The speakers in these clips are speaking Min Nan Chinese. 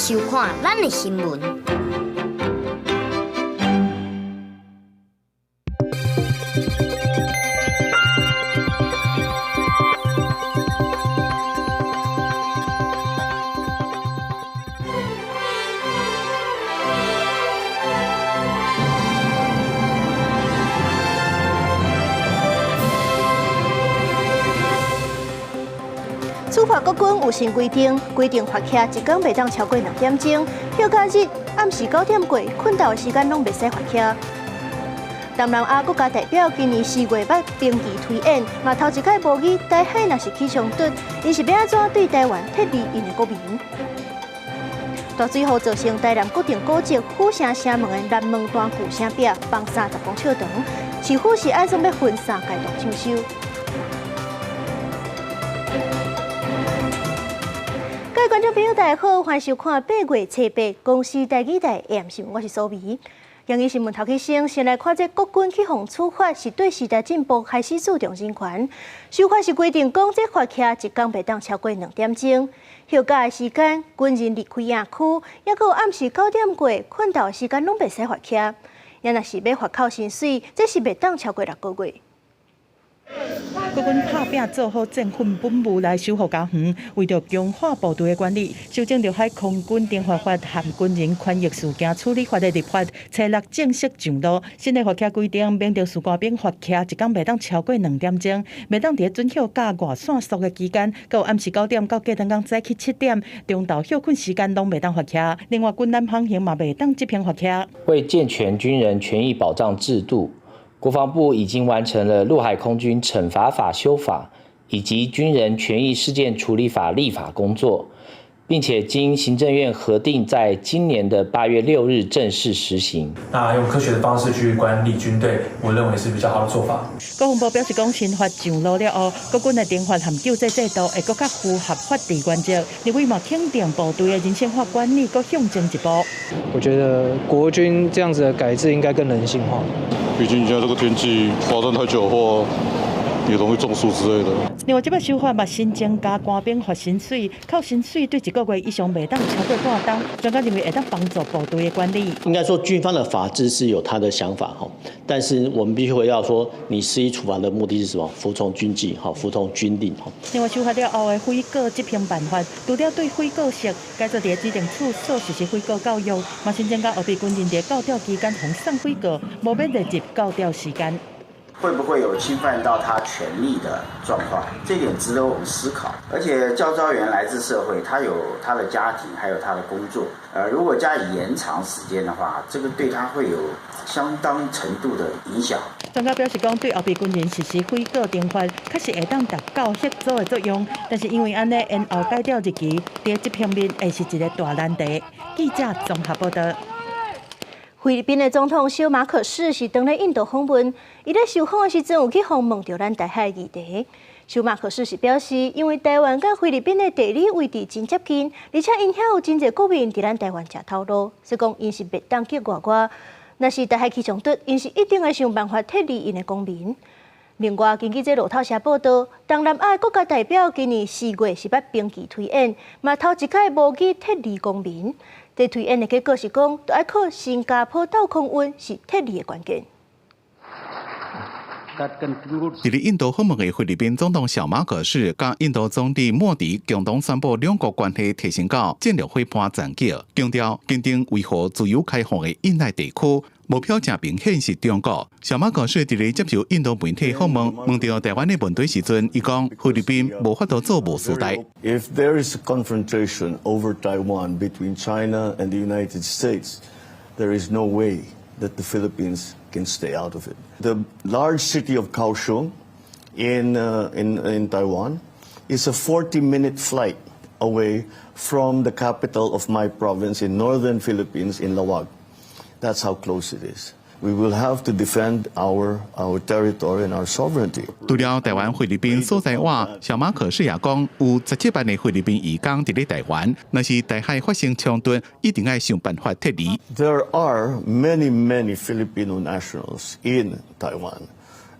收看咱的新聞。處罰國軍有新規定，規定罰車一工袂當超過兩點鐘，休假日暗時九點過，睏覺的時間攏袂使罰車。東南亞國家代表今年四月捌兵棋推演，嘛頭一擺模擬台海若是起衝突，𪜶是欲按怎對台灣撤離𪜶的國民？大水雨造成台南國定古蹟府城城門的南門大舊城壁崩30公尺長，市府是按怎欲分三階段搶修？各位觀眾朋友，大家好，歡迎收看八月初八公視台語台 AM 新聞，我是蘇眉。今日新聞頭起先，先來看這國軍去予處罰，是對時代進步開始注重人權。修法是規定講，這罰車一工袂當超過兩點鐘。休假的時間，軍人離開營區，抑閣有暗時九點過，睏覺的時間攏袂使罰車。也若是欲罰扣薪水，這是袂當超過六個月。國軍拍拚做好戰訓本務來守護家園，為著強化部隊的管理，修正著海空軍懲罰法和軍人權益事件處理法的立法，初六正式上路。新的罰車規定，免著士官兵罰車一工袂當超過兩點鐘，袂當佇準休假外線宿的期間，閣有暗時九點到隔頓工早起七點，中晝歇睏時間攏袂當罰車。另外，軍艦航行嘛袂當執行罰車。為健全軍人權益保障制度，國防部已經完成了陸海空軍懲罰法修法以及軍人權益事件處理法立法工作，並且經行政院核定，在今年的8月6日正式實行。那用科學的方式去管理軍隊，我認為是比較好的做法。國防部表示，講新法上路了後，國軍的懲罰和救濟制度會閣較符合法治原則。立委嘛肯定部隊的人性化管理閣向前一步。我覺得國軍這樣子的改制應該更人性化。畢竟現在這個天氣罰站太久的話，也容易中暑之類的。另外，這擺修法嘛，新增加官兵罰薪水，扣薪水對一個月以上袂當超過半冬。專家認為會當幫助部隊的管理。應該說，軍方的法制是有他的想法哈，但是我們必須回到說，你施以處罰的目的是什麼？服從軍紀，哈，服從軍令，哈。另外，修法了後的悔過執行辦法，除了對悔過釋改做佇指定處所實施悔過教育，嘛新增加後備軍人佇教調期間予送悔過，無免列入教調時間。會不會有侵犯到他權利的狀況？這點值得我們思考。而且教召員來自社會，他有他的家庭，還有他的工作。如果加以延長時間的話，這個對他會有相當程度的影響。專家表示，講對後備軍人實施悔過懲罰，確實會當達到嚇阻的作用。但是因為按呢延後改調日期，佇執行面會是一個大難題。記者綜合報道。菲律賓的總統小馬可仕是當咧印度訪問，伊咧受訪的時陣有去予問著咱台海議題。小馬可仕是表示，因為台灣佮菲律賓的地理位置真接近，而且𪜶遐有真濟國民佇咱台灣食頭路，所以講𪜶是袂當去外外。若是台海起衝突，𪜶是一定會想辦法撤離𪜶的公民。另外，根據這路透社報道，東南亞國家代表今年四月十八兵棋推演，嘛頭一擺模擬撤離公民。這推演的結果是講，著愛靠新加坡鬥空運是撤離的關鍵。佇咧印度訪問的菲律賓總統小馬可仕，佮印度總理莫迪共同宣布兩國關係提升到戰略夥伴層級，強調堅定維護自由開放的印太地區，目標誠明顯是中國。小馬可仕佇咧接受印度媒體訪問，問著台灣的問題時陣，伊講菲律賓無法度做無事代。 If there is a confrontation over Taiwan between China and the United States, there is no way that the Philippines can stay out of it. The large city of Kaohsiung in Taiwan is a 40-minute flight away from the capital of my province in northern Philippines in Laoag. That's how close it is. We will have to defend our territory and our sovereignty. 除了台灣、菲律賓所在外，小馬可仕也講有17萬的菲律賓移工佇咧台灣，若是台海發生衝突，一定愛想辦法撤離。 There are many, many Filipino nationals in Taiwan,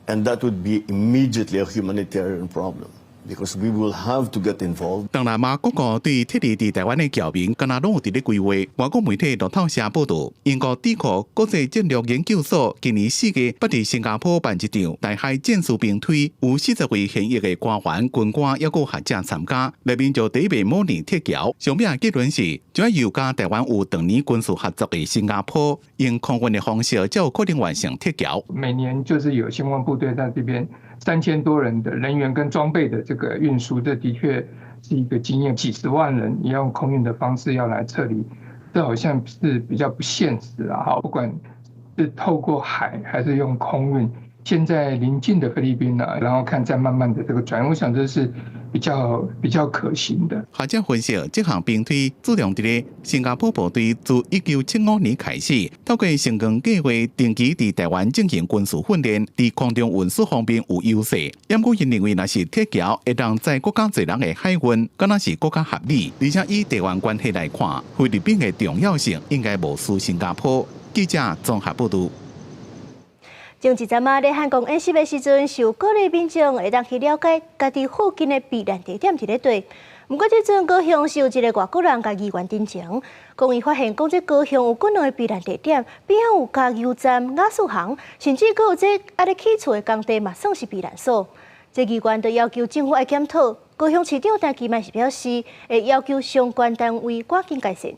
and that would be immediately a humanitarian problem. Because we will have to get involved. 東南亞各國對撤離佇台灣的僑民，敢若攏有佇咧規劃。外國媒體路透社報導，英國智庫國際戰略研究所今年4月捌佇新加坡辦一場台海戰事兵推，有40位現役的官員、軍官抑閣學者參加，內面就第一遍模擬撤僑。上尾結論是，只要有佮台灣有長年軍事合作的新加坡，用空運的方式才有可能完成撤僑。每年就是有相關部隊在這邊3000多人的人員跟裝備的這個運輸，這的確是一個經驗。幾十萬人，你要用空運的方式要來撤離，這好像是比較不現實啊！哈，不管是透過海還是用空運，現在鄰近的菲律賓呢，然後看再慢慢的這個轉，我想這是比較可行的。學者分析，這項兵推注重佇咧新加坡部隊自1975年開始，透過星光計畫定期佇台灣進行軍事訓練，佇空中運輸方面有優勢。毋過𪜶認為，若是撤僑會當載閣較濟人的海運，敢若是閣較合理。而且以地緣關係來看，菲律賓的重要性應該無輸新加坡。記者綜合報導。前一陣仔咧漢光演習的時陣，受鼓勵民眾會當去了解家己附近的避難地點佇咧佗。毋過這陣高雄是有一个外國人共議員陳情，講伊發現講這高雄有幾兩个避難地點，邊仔有加油站、瓦斯行，甚至閣有這猶咧起厝的工地嘛，算是避難所。這議員就要求政府愛檢討。高雄市長陳其邁是表示，會要求相關單位趕緊改善。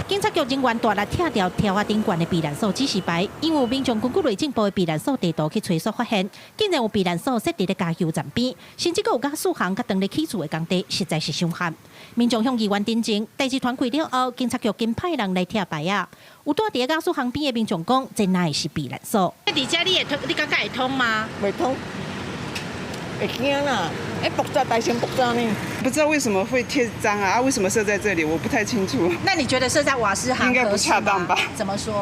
警察局人員大力拆掉柱仔頂懸的避難所指示牌，因為有民眾根據內政部的避難所地圖去揣索，發現竟然有避難所設佇咧加油站邊，甚至閣有瓦斯行佮當咧起厝的工地，實在是傷譀。民眾向議員陳情，代誌傳開了後，警察局緊派人來拆牌仔。有蹛佇咧瓦斯行邊的民眾講，這哪會是避難所？佇遮你會通，你感覺會通嗎？袂通，會驚啦！哎，爆炸，大聲爆炸呢？不知道為什麼會貼張啊？為什麼設在這裡？我不太清楚。那你覺得設在瓦斯行應該不恰當吧？怎麼說？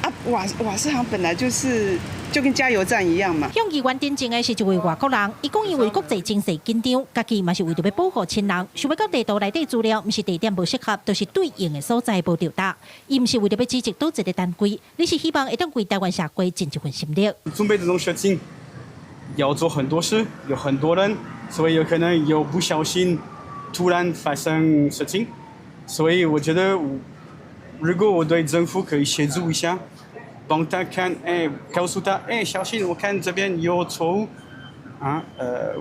啊，瓦斯行本來就是就跟加油站一樣嘛。向議員陳情的是一位外國人，伊講因為國際情勢緊張，家己嘛是為著欲保護親人，想欲到地圖內底資料，毋是地點無適合，就是對應的所在無著搭。伊毋是為著欲指責佗一个單位，而是希望會當為台灣社會盡一份心力。準備這種事情要做很多事，有很多人，所以有可能有不小心突然發生事情，所以我覺得，如果我對政府可以協助一下，幫他看，哎，告訴他，哎，小心，我看這邊有錯誤，啊，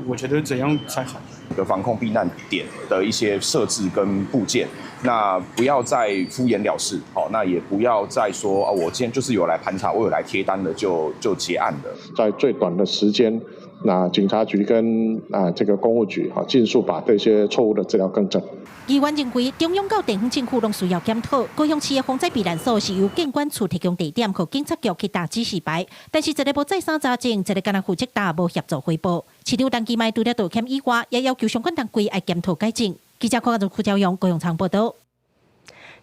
我覺得這樣才好。的防空避難點的一些設置跟佈建，那不要再敷衍了事，好，那也不要再說啊，我今天就是有來盤查，我有來貼單的就結案了。在最短的時間，那警察局跟啊這個公務局哈，盡速把這些錯誤的資料更正。議員認為，中央到地方政府攏需要檢討。高雄市的防災避難所是由建管處提供地點，予警察局去貼指示牌，但是一个無再三查證，一个干焦負責貼，無協助回報。市長陳其邁除了道歉以外，也要求相關單位愛檢討改進。記者柯家榮高雄場報道。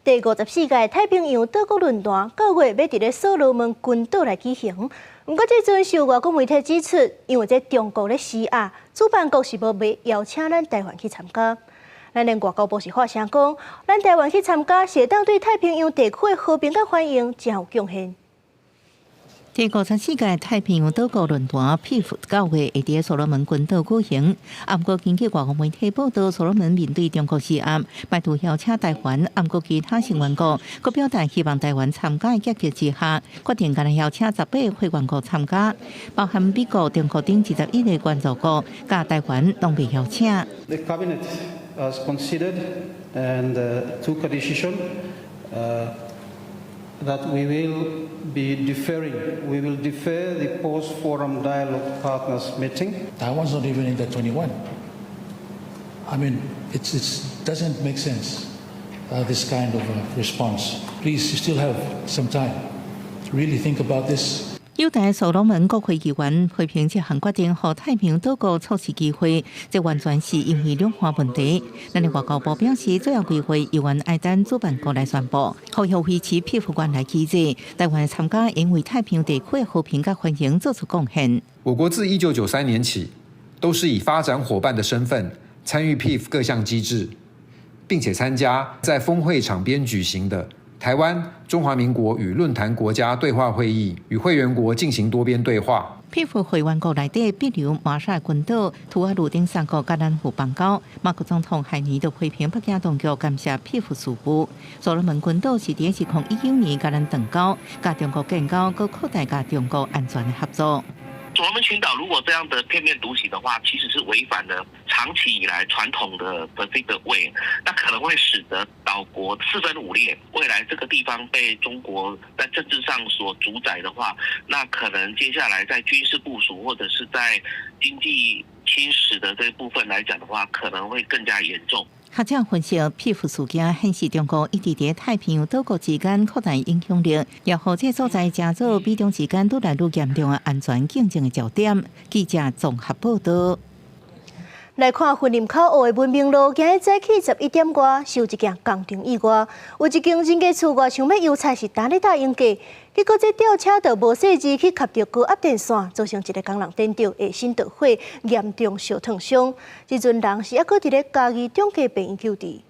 第54屆太平洋島國論壇9月欲佇咧所羅門群島來舉行，毋過這陣受外國媒體指出，因為這中國咧施壓，主辦國是無欲邀請咱台灣去參加。咱連外交部是發聲講，咱台灣去參加，是會當對太平洋地區的和平佮繁榮誠有貢獻。第54屆太平洋島國論壇 PIF 9月會佇所羅門群島舉行。毋過根據外國媒體報道，所羅門面對中國施壓，排除邀請台灣，毋過其他成員國，閣表達希望台灣參加的結局之下，決定干焦邀請18個會員國參加，包含美國、中國等21个關注國，佮台灣攏未邀請。 The cabinet has considered and took a decision that we will be deferring. We will defer the post-forum dialogue partners meeting. Taiwan's not even in the 21. I mean, it doesn't make sense, this kind of response. Please, you still have some time. Really think about this. 友台所羅門國會議員批評這項決定，予太平洋島國錯失機會，這完全是因為兩岸問題。咱的外交部表示，最後機會猶原愛等主辦國來宣布，呼籲維持 PIF 原來機制，台灣參加應為太平洋地區的和平佮繁榮做出貢獻。我國自1993年起，都是以發展夥伴的身份參與 PIF 各項機制，並且參加在峰會場邊舉行的台灣、中華民國與論壇國家對話會議，與會員國進行多邊對話。披附會員國內底，比如馬紹爾群島、吐瓦魯等三國佮咱有邦交。馬可總統海尼都批評北京當局干涉披附事務。所羅門群島是佇2019年佮咱斷交，佮中國建交，閣擴大佮中國安全的合作。所羅門群島如果這樣的片面獨行的話，其實是違反了長期以來傳統的這個位，那可能會使得島國四分五裂。未來這個地方被中國在政治上所主宰的話，那可能接下來在軍事部署或者是在經濟侵蝕的這部分來講的話，可能會更加嚴重。學者分析，披附事件顯示中國一直佇太平洋島國之間擴大影響力，也予這所在成做美中之間愈來愈嚴重的安全競爭的焦點。記者綜合報道。來看雲林口湖的文明路，今日早起11點外，是有一件工程意外，有一間人家厝外想欲油菜是焦咧搭用過，結果這吊車就無細緻去磕著高壓電線，造成一个工人電著下身著火，嚴重燒燙傷。這陣人是猶閣佇咧嘉義中繼病院救治。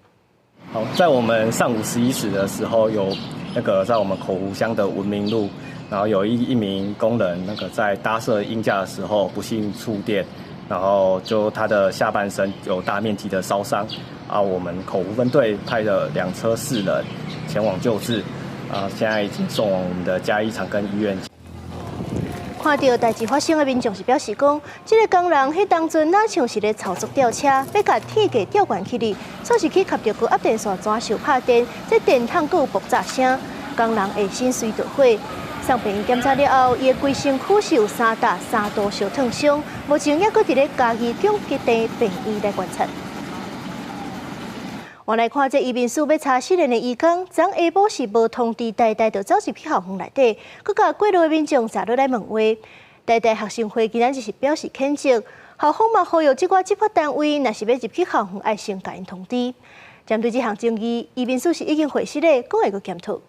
好，在我們上午11時的時候，有那個在我們口湖鄉的文明路，然後有一名工人，那個在搭設鷹架的時候不幸觸電。然後就他的下半身有大面積的燒傷，啊，我們口湖分隊派了2車4人前往救治，啊，現在已經送往我們的嘉義長庚醫院。看著代誌發生的民眾是表示講，這个工人彼當陣若像是咧操作吊車，欲共鐵架吊懸起來，煞是去磕著高壓電線，怎受拍電，這電筒閣有爆炸聲，工人下身隨著火。送病院檢查了後，伊的規身軀是有3搭3度燒燙傷，目前猶閣佇咧嘉義中繼病院來觀察。我來看這移民署欲查失聯的移工，昨下晡是無通知台大，就走入去校園內底，閣共過路的民眾紮落來問話。台大學生會今仔日是表示譴責，校方嘛呼籲這寡執法單位，若是欲入去校園，愛先共𪜶通知。針對這項爭議，移民署是已經回釋咧，講會閣檢討。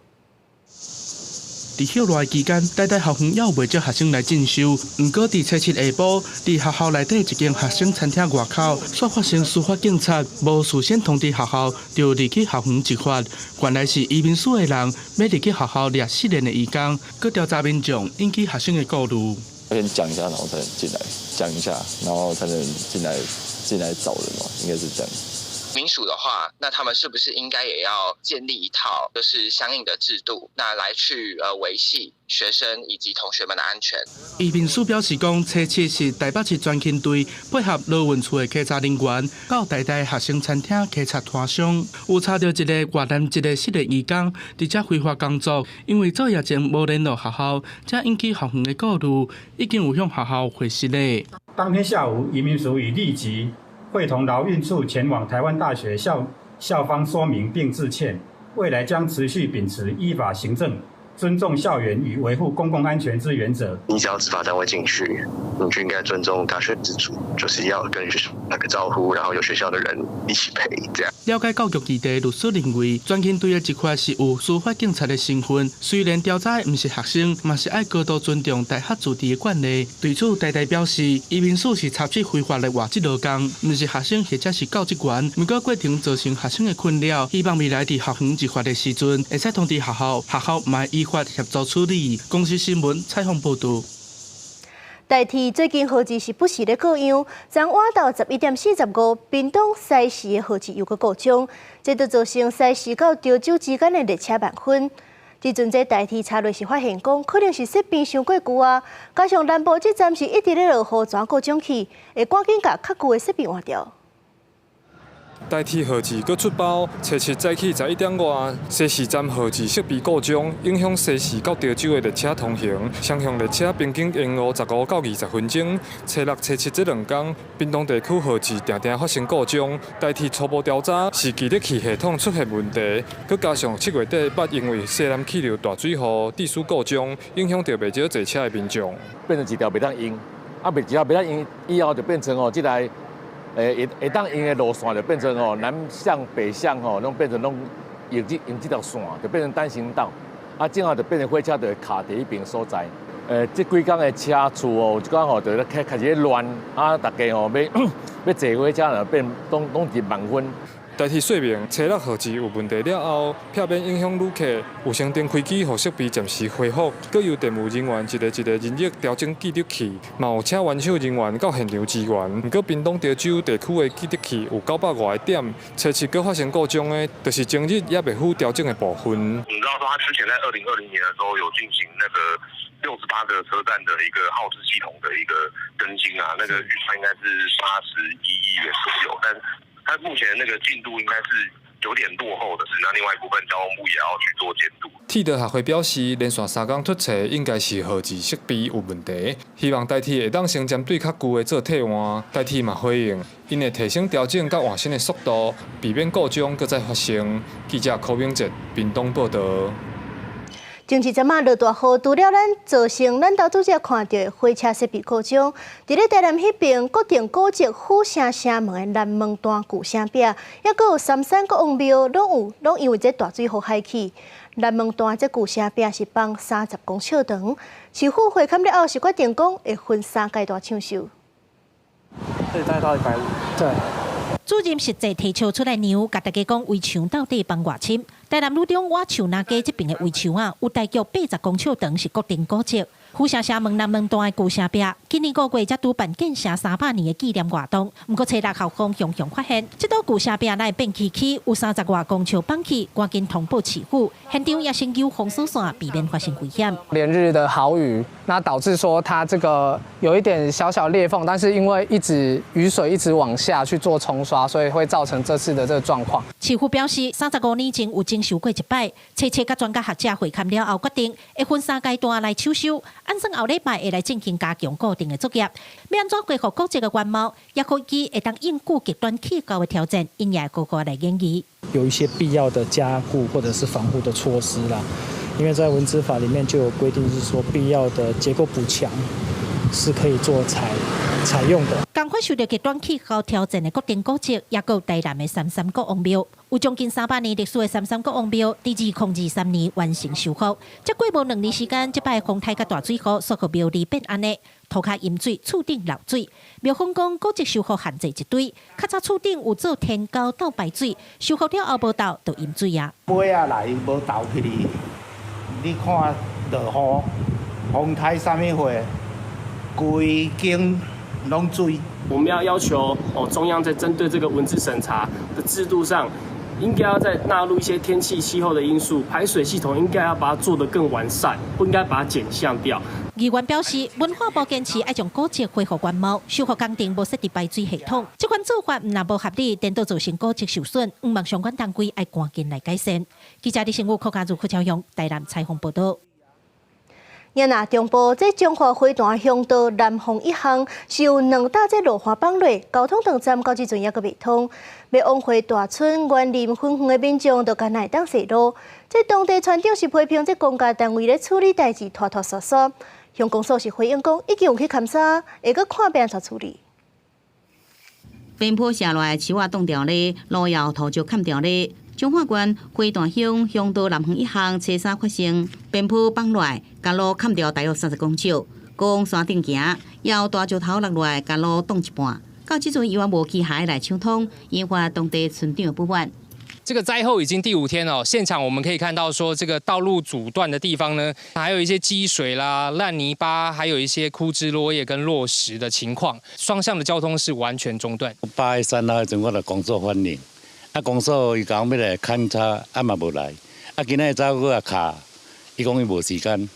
佇歇熱期間，台大校園猶有袂少學生來進修。毋過，佇初七下晡，佇學校內底一間學生餐廳外口，煞發生司法警察無事先通知學校，就入去校園執法。原來是移民署的人欲入去學校掠失聯的移工，閣調查民眾引起學生的顧慮。先講一下，然後才能進來，講一下，然後才能進來找人嘛，應該是這樣。民署的話，那他們是不是應該也要建立一套就是相應的制度，那來去維繫學生以及同學們的安全？移民署表示講，初七是台北市專勤隊配合勞運處的稽查人員，到台大學生餐廳稽查攤商，有查著一个越南籍的失聯移工，佇遮非法工作，因為作業前無聯絡學校，才引起學園的顧慮，已經有向學校回釋咧。當天下午，移民署已立即會同勞運處前往台灣大學校方說明並致歉，未來將持續秉持依法行政、尊重校園與維護公共安全之原則。你只要執法單位進去，你就應該尊重大學自主，就是要跟學校打個招呼，然後有學校的人一起陪，這樣。了解教育議題律師認為，專勤隊的執法是有司法警察的身份，雖然調查的毋是學生，嘛是愛高度尊重大學自治的慣例。對此，台大表示，移民署是查緝非法的外籍勞工，毋是學生或者是教職員。毋過過程造成學生的困擾，希望未來佇校園執法的時陣，會使通知學校，學校嘛依法協助處理。公視新聞採訪報導。台鐵最近號誌是不時咧故障，昨晚到11點45，屏東西勢的號誌又閣故障，這就造成西勢到潮州之間的列車慢分。這陣這台鐵查落是發現講，可能是設備傷過舊啊，加上南部這站是一直咧落雨，轉故障去，會趕緊共較舊的設備換掉。台鐵號誌閣出包，初七早起11點外，西勢站號誌設備故障，影響西勢到潮州的列車通行，雙向列車平均延誤15到20分鐘。初六、初七這兩工，屏東地區號誌定定發生故障，台鐵初步調查是記錄器系統出現問題，閣加上7月底捌因為西南氣流大水雨致使故障，影響著袂少坐車的民眾。變成一條袂當用，啊，袂一條袂當用以後就變成哦，這台。會當用的路線就變成吼南向北向吼，攏變成攏用這條線，就變成單行道。啊，正好就變成火車就會卡佇彼爿所在。這幾工的車次哦，有一寡吼就咧開始咧亂，啊，大家吼欲欲坐火車就變攏攏是慢分。台鐵說明，初六號誌有問題了後，避免影響旅客，有先停開機，予設備暫時恢復，閣由電務人員一個一個人力調整記錄器，嘛有請援手人員到現場支援。毋過屏東潮州地區的記錄器有900外个點，初七閣發生故障的，就是前日猶未赴調整的部分。你知道說，他之前在2020年的時候有進行那個68個車站的一個號誌系統的一個更新啊，那個預算應該是81億元左右，但他目前那個進度應該是有點落後的。那另外一部分交通部也要去做監督。鐵道學會表示，連續3工脫冊應該是號誌設備有問題，希望台鐵會當先針對較舊的做替換。台鐵嘛回應，𪜶會提升調整佮換新的速度，避免故障閣再發生。記者柯明哲屏東報導。前一陣仔落大雨，除了咱造成咱投資者看著的火車設備故障，佇咧台南彼邊國定古蹟府城城門的南門段舊城壁，猶閣有三山國王廟，攏有攏因為這大水雨害去。南門段這舊城壁是放30公尺長，市府會勘了後是決定講會分三階段搶修。對，大概到150。對。主任實際提笑出來量，共大家講圍牆到底放偌深。台南女中倚樹林街這邊的圍牆啊，有大約80公尺長，是國定古蹟。府城城門南門段的舊城壁，今年5月才拄辦建城300年的紀念活動。毋過初六校方雄雄發現，這道舊城壁若會變崎嶇，有30外公尺崩去，趕緊通報市府，現場也先用封鎖線，避免發生危險。連日的豪雨，那導致說它這個有一點小小裂縫，但是因為一直雨水一直往下去做沖刷，所以會造成這次的這個狀況。市府表示，35年前有整修過一擺，初七佮專家學者會勘了後，決定會分三階段來搶修。按算後禮拜會來進行加強固定的作業。欲按怎恢復古蹟的原貌，也可以會當應付極端氣候的挑戰，𪜶也會好好來研議。有一些必要的加固或者是防護的措施啦，因為在文資法裡面就有規定，是說必要的結構補強是可以做採用的。仝款受著極端氣候挑戰的國定古蹟，猶閣有台南的三山國王廟，有將近300年歷史的三山國王廟，佇2023年完成修復。才過無2年時間，這擺風颱佮大水雨，煞予廟裡變按呢，塗跤淹水，厝頂漏水。廟方講古蹟修復限制一堆，較早厝頂有做天溝鬥排水，修復了後無鬥就淹水啊。尾仔來無鬥起哩，你看落雨，風颱啥物貨，規間攏水。我們要要求哦，中央在針對這個文資審查的制度上，應該要再納入一些天氣氣候的因素，排水系統應該要把它做得更完善，不應該把它減項掉。議員表示，文化部堅持愛將古蹟恢復原貌，修復工程無設置排水系統，這款做法毋但無合理，顛倒造成古蹟受損，向望相關單位愛趕緊來改善。記者李新武、柯家如、柯朝陽台南採訪報導。若中部這彰化花壇鄉道南方一巷是有兩搭這路滑崩落，交通斷站到這陣猶閣袂通。欲往回大村員林芬園的民眾就干焦會當踅路。這當地村長是批評這公家單位咧處理代誌拖拖挲挲。鄉公所是回應講，已經有去勘查，會閣看欲按怎處理。邊坡下落來，樹仔擋掉咧，路搖土石崁掉咧。彰化縣花壇鄉鄉道南方一巷初三發生邊坡崩落來，共路崁掉大約30公尺，往山頂行，有大石頭落來，共路擋一半。到這陣猶原無機械來搶通，引發當地村長不滿。這個災後已經第5天了，現場我們可以看到，說這個道路阻斷的地方呢，還有一些積水啦、爛泥巴，還有一些枯枝落葉跟落石的情況，雙向的交通是完全中斷。8月3號時陣，我就公所反映，啊，公所伊講欲來勘查，啊嘛無來，啊今仔日早閣來敲，伊講伊無時間。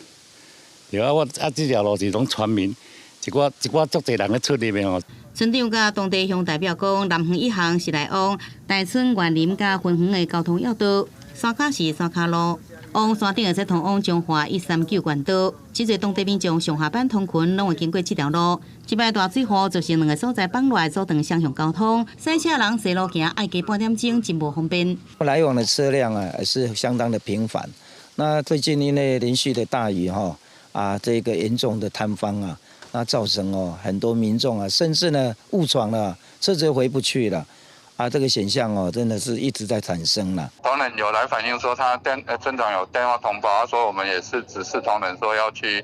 對啊，我啊這條路是攏村民，一寡一寡足濟人咧出入的吼。村長佮當地鄉代表講，南方一巷是來往大村員林佮芬園的交通要道，山跤是山跤路，往山頂會使通往彰化139縣道。這濟當地民眾上下班通勤攏會經過這條路。這擺大水雨造成兩个所在崩落來阻斷雙向交通，駛車人踅路行愛加半點鐘，真無方便。來往的車輛啊，是相當的頻繁。那最近因為連續的大雨哈，啊，這個嚴重的塌方啊。那造成哦很多民眾啊，甚至呢誤闖了，車子回不去了，啊，這個現象哦，真的是一直在產生了。同仁有來反映說，他村長有電話通報，他說我們也是指示同仁說要去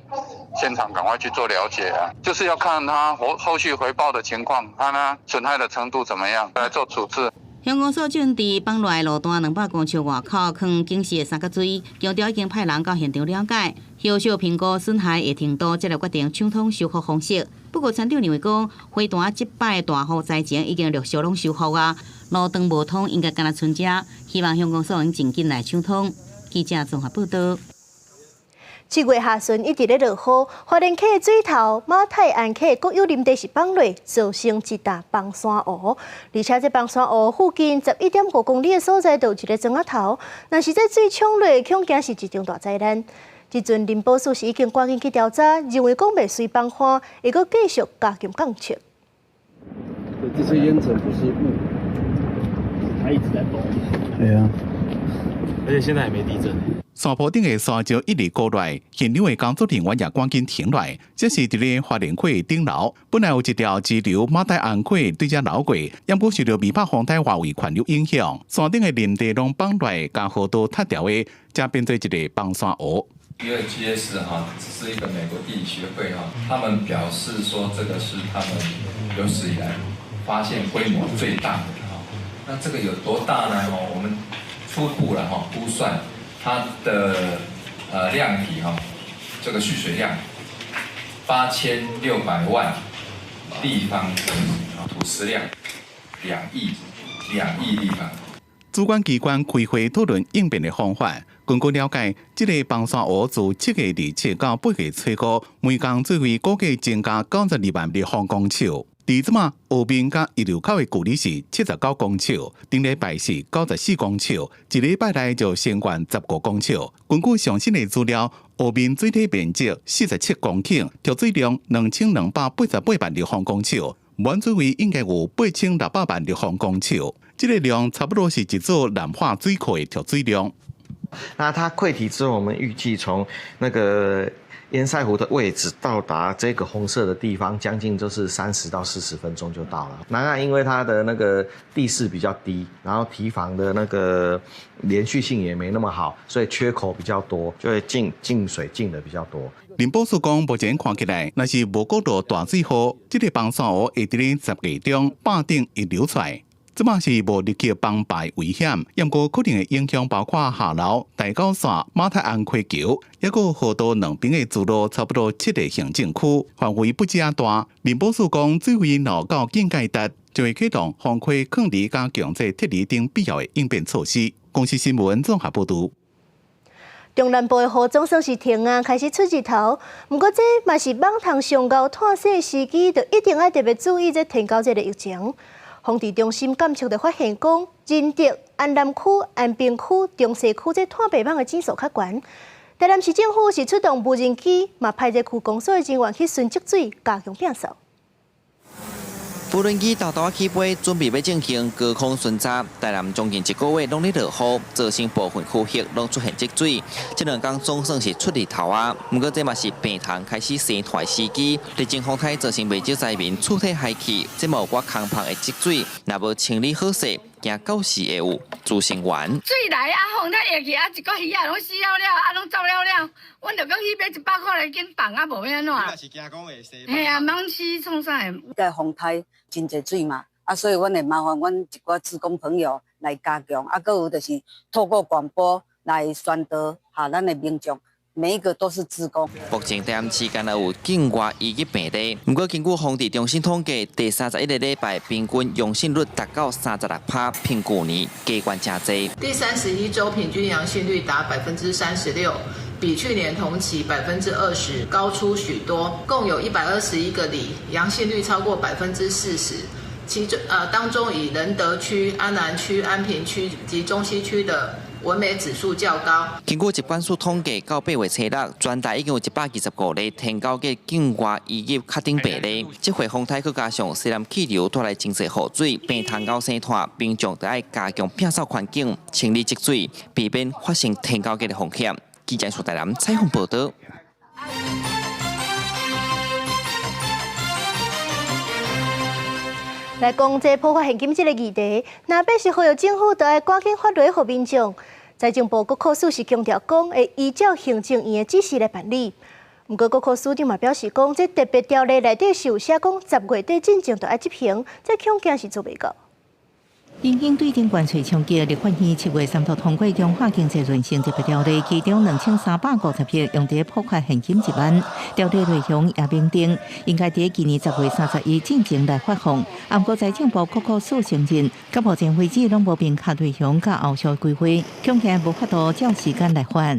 現場趕快去做了解啊，就是要看他後續回報的情況，看他損害的程度怎麼樣，來做處置。鄉公所針對崩落路段200公尺外口，囥警示的三角錐，強調已經派人到現場了解，後續評估損害的程度，才來決定暢通修復方式。不過，村長認為講，花壇這擺大雨災情已經陸續攏修復啊，路段無通應該干焦賰遮，希望鄉公所能盡緊來暢通。記者綜合報道。7月下旬一直咧落雨，花蓮溪的水頭馬太鞍溪國有林地是崩落，造成一大崩山湖。而且這崩山湖附近11.5公里的所在，就有一個磚仔頭。若是這水沖落，恐驚是一場大災難。這陣林保署是已經趕緊去調查，認為講袂隨崩岸，會閣繼續加強監測。對，這些煙塵不是霧，它一直在抖。對啊，而且現在還沒地震。山坡頂的沙石一直過來，現場的工作人員也趕緊停落來。這是佇咧花蓮溪頂流，本來有一條支流馬太鞍溪對遮流過，毋過受著二拍風台外圍環流影響，山頂的林地攏崩落來，共河道塌掉的，才變做一个崩山湖。 USGS 哈，這是一個美國地理學會哈，他們表示說這個是他們有史以來發現規模最大的哈。那這個有多大呢？我們初步了哈估算。它的量體哈，這個蓄水量8600萬立方土石量2億立方。主管機關開會討論應變的方法。根據了解，這个崩山湖自7月27到8月初5，每工水位估計增加92萬立方公尺。佇這馬湖面佮溢流口的距離是79公尺，頂禮拜是94公尺，一禮拜內就升懸15公尺。根據上新的資料，湖面水體面積47公頃，蓄水量2288萬立方公尺，滿水位應該有8600萬立方公尺。這个量差不多是一座南化水庫的蓄水量。那它潰堤之後，我們預計從那個堰塞湖的位置到達這個紅色的地方，將近就是30到40分鐘就到了。南岸因為它的那個地勢比較低，然後堤防的那個連續性也沒那麼好，所以缺口比較多，就會進水進的比較多。林保署講，目前看起來，若是無閣落大水雨，這个崩山湖會佇咧10月中壩頂溢流出來。這馬是無立即崩壩危險，毋過可能的影響包括下流、台九線、馬太鞍溪橋，抑閣河道兩邊的支路，差不多七个行政區，範圍不止大。林保署講，水位若到警戒值，就會啟動封溪、囥離佮強制撤離等必要的應變措施。公視新聞綜合報導。中南部的雨總算是停啊，開始出日頭。毋過這嘛是蠓蟲上𠢕湠洗時機，就一定愛特別注意這天狗這个疫情。防治中心監測就發現講，仁德、安南區、安平區、中西區這湠白蠓的指數較懸。台南市政府是出動無人機，嘛派這區公所的人員去巡積水，加強摒掃。無人機沓沓起飛，準備欲進行高空巡查。台南將近一個月攏咧落雨，造成部分區域攏出現積水。這兩工總算是出日頭啊！毋過這嘛是病蟲開始生湠的時機。日前風颱造成袂少災民厝體害去，這嘛有寡空棚的積水，若無清理好勢，驚到時會有孳生源。水來啊，風颱下去啊，一个魚仔攏死了了，啊，攏走了了。阮就講去買100塊來緊放啊，無欲按怎？嘿啊，蠓死創啥的？這風颱真濟水嘛，啊，所以阮會麻煩阮一寡志工朋友來加強，啊，閣有就是透過廣播來宣導，予咱的民眾。每一個都是志工。目前台南市敢若有境外移入病例，毋過根據防治中心統計，第31個禮拜平均陽性率達到36%，比舊年加懸誠濟。第31週平均陽性率達36%，比去年同期20%高出許多。共有121個里陽性率超過40%，其中當中以仁德區、安南區、安平區及中西區的蚊媒指數較高。根據疾管署統計，到8月初6，全台已經有125例天狗嘅境外移入確診病例。這回風颱閣加上西南氣流帶來真濟雨水，病蟲𠢕生湠，民眾著愛加強摒掃環境、清理積水，避免發生天狗嘅風險。記者蘇台南採訪報導。來講這普發現金這个議題，若欲是呼籲政府，就愛趕緊發落予民眾。財政部國庫署是強調講，會依照行政院的指示來辦理。毋過國庫署長嘛表示講，這特別條例內底是有寫講10月底進前就愛執行，這恐驚是做袂到。因應對頂關稅衝擊，立法院7月3號通過強化經濟韌性特別條例，其中2350億用佇普發現金1萬。條例內容也明定，應該佇今年10月31進前來發放。毋過財政部國庫署承認，到目前為止攏無明確內容佮後續規劃，恐驚無法度照時間來發。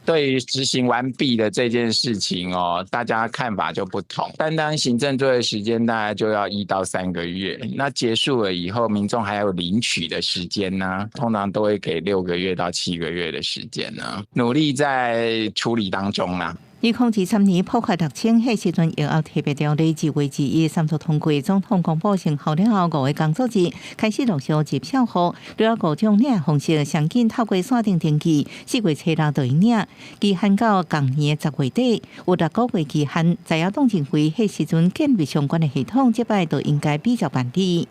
對於執行完畢的這件事情哦，大家看法就不同。單單行政作業時間大概就要1到3個月，那結束了以後，民眾還有領取的時間呢，通常都會給6個月到7個月的時間呢，努力在處理當中啦。2023年普發6000，彼時陣用特別條例2月21三讀通過，總統公布生效了後5個工作日開始陸續入票戶，除了五種領方式，上緊透過線頂登記，4月初6就會領，期限到仝年的10月底，有6個月期限。在野黨認為，彼時陣建立相關的系統，這擺就應該比照辦理。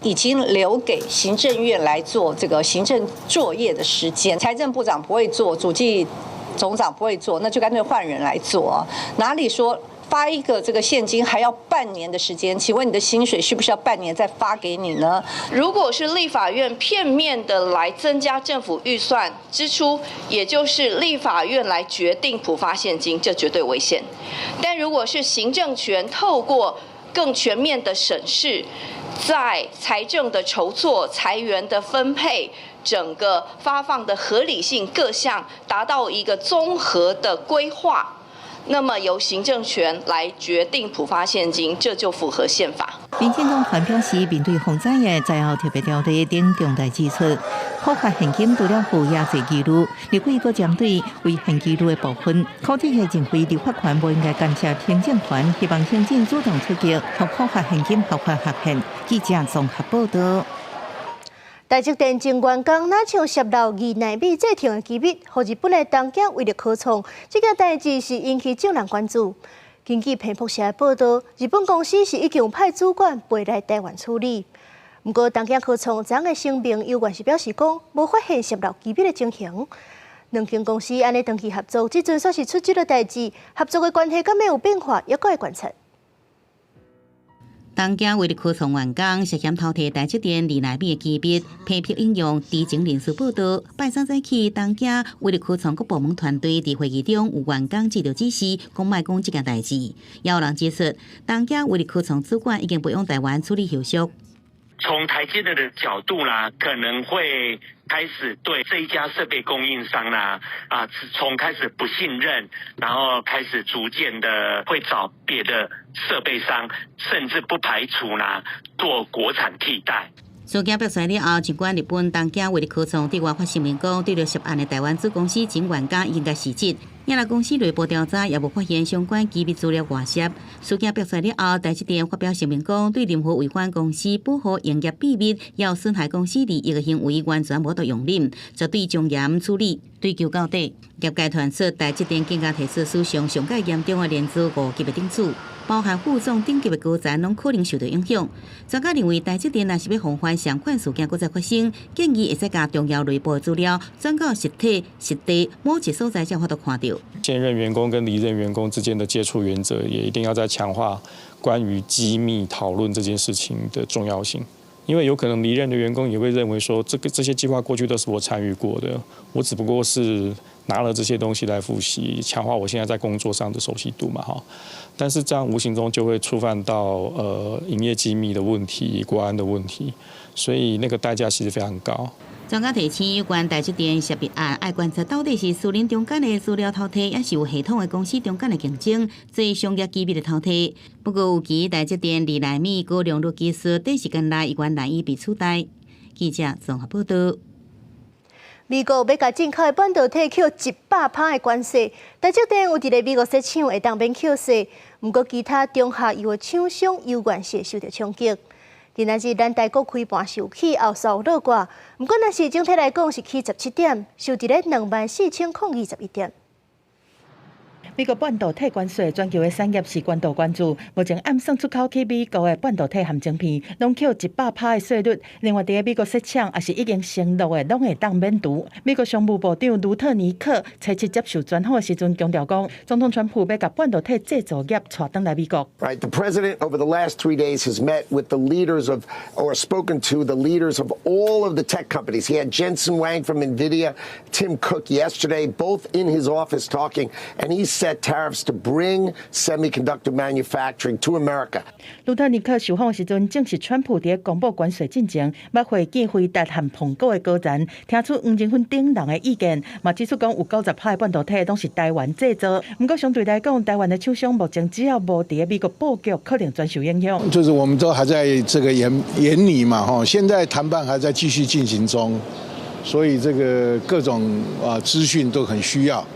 已經留給行政院來做這個行政作業的時間，財政部長不會做，主計總長不會做，那就乾脆換人來做啊。哪裡說發一個這個現金還要半年的時間？請問你的薪水是不是要半年再發給你呢？如果是立法院片面的來增加政府預算支出，也就是立法院來決定普發現金，這絕對違憲。但如果是行政權透過更全面的審視，在財政的籌措、財源的分配、整個發放的合理性各項達到一個綜合的規劃，那麼由行政權來決定普發現金，這就符合憲法。民進黨團表示，面對洪災的災後特別條例等重大支出，普發現金除了負也濟疑慮，立委閣針對違憲疑慮的部分，柯志賢認為立法權無應該干涉行政權，希望行政主動出擊，予普發現金合法合憲。記者綜合報道。台積電前員工若像洩露2奈米製程的機密，予日本的東京威力科創，這件代誌是引起眾人關注。根據彭博社的報道，日本公司是已經派主管飛來台灣處理。毋過東京科創昨昏的聲明猶原是表示講，無發現洩露機密的情形。兩間公司按呢長期合作，這陣煞是出這个代誌，合作的關係敢會有變化，猶閣愛觀察。東京威力科創員工涉嫌偷提台積電2奈米的機密，批評引用知情人士報道，拜三早起，東京威力科創各部門團隊佇會議中有員工接著指示，講莫講這件代誌。也有人指出，東京威力科創主管已經飛往台灣處理後續。從台積電的角度啦，可能會開始對這一家設備供應商啦，啊，從開始不信任，然後開始逐漸的會找別的設備商，甚至不排除呢做國產替代。事件爆出了後，儘管日本東京威力科創對外發聲明講，對著涉案的台灣子公司前員工應該辭職，也若公司內部調查也無發現相關機密資料外洩。事件爆出了後，台積電發表聲明講，對任何違反公司保護營業秘密、猶損害公司利益的行為，完全無法容忍，絕對從嚴處理，追究到底。業界傳出台積電更加提出史上上蓋嚴重的年資5級的頂處。包含副總頂級的高層，攏可能受到影響。專家認為，台積電若是欲防範相款事件閣再發生，建議會使共重要內部資料轉到實體、實地某一所在才有法度看著。現任員工跟離任員工之間的接觸原則，也一定要再強化關於機密討論這件事情的重要性。因為有可能離任的員工也會認為說，這些計劃過去都是我參與過的，我只不過是拿了這些東西來複習，強化我現在在工作上的熟悉度嘛，哈。但是這樣無形中就會觸犯到營業機密的問題、國安的問題，所以那個代價其實非常高。專家提醒，有關台積電洩密案，愛觀察到底是私人中間的資料偷提，抑是有系統的公司中間的競爭，做商業機密的偷提。不過，有其台積電2奈米高良率技術，短時間內依然難以被取代。記者綜合報道。美國欲共進口的半導體扣100%的關稅，台積電有佇咧美國設廠會當免扣稅，毋過其他中下游的廠商猶原是會受著衝擊。今仔日咱台股開盤是有起，後煞有落掛，毋過若是整體來講是起17點，收佇咧24,021點。美國半導體關稅，全球的產業是高度關注。目前按算出口去美國的半導體含晶片，攏扣100%的稅率。另外，佇美國設廠抑是已經承諾的，攏會當免除。美國商務部長盧特尼克初七接受專訪的時陣強調講，總統川普欲共半導體製造業帶轉來美國。 Right, the president over the last 3 days has met with the leaders of or spoken to the leaders of all of the tech companies. He had Jensen Huang from NVIDIA, Tim Cook yesterday, both in his office talking, and he set tariffs to bring semiconductor manufacturing to America. 盧特尼克受訪時陣，正是川普佇公布關稅進前，欲會見輝達和蘋果的高層，聽取黃仁勳等人的意見，嘛指出講有90%的半導體攏是台灣製造。毋過相對來講，台灣的廠商目前只要無佇美國布局，可能全受影響。就是我們都還在這個研擬嘛，哈，現在談判還在繼續進行中，所以這個各種啊資訊都很需要。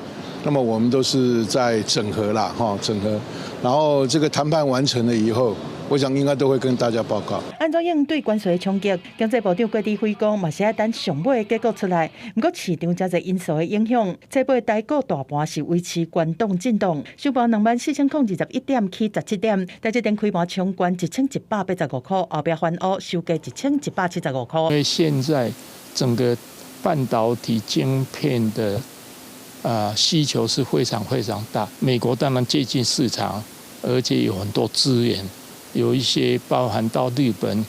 那麼我們都是在整合啦，哈，整合，然後這個談判完成了以後，我想應該都會跟大家報告。按怎應對關稅衝擊？經濟部長郭台輝講，嘛是愛等上尾的結果出來。毋過市場誠濟因素的影響，初八台股大盤是維持高檔震盪，收盤24,021點起17點，台積電開盤衝懸1185塊，後壁翻烏收低1175塊。因為現在整個半導體晶片的需求是非常非常大，美國當然接近市場，而且有很多資源，有一些包含到日本、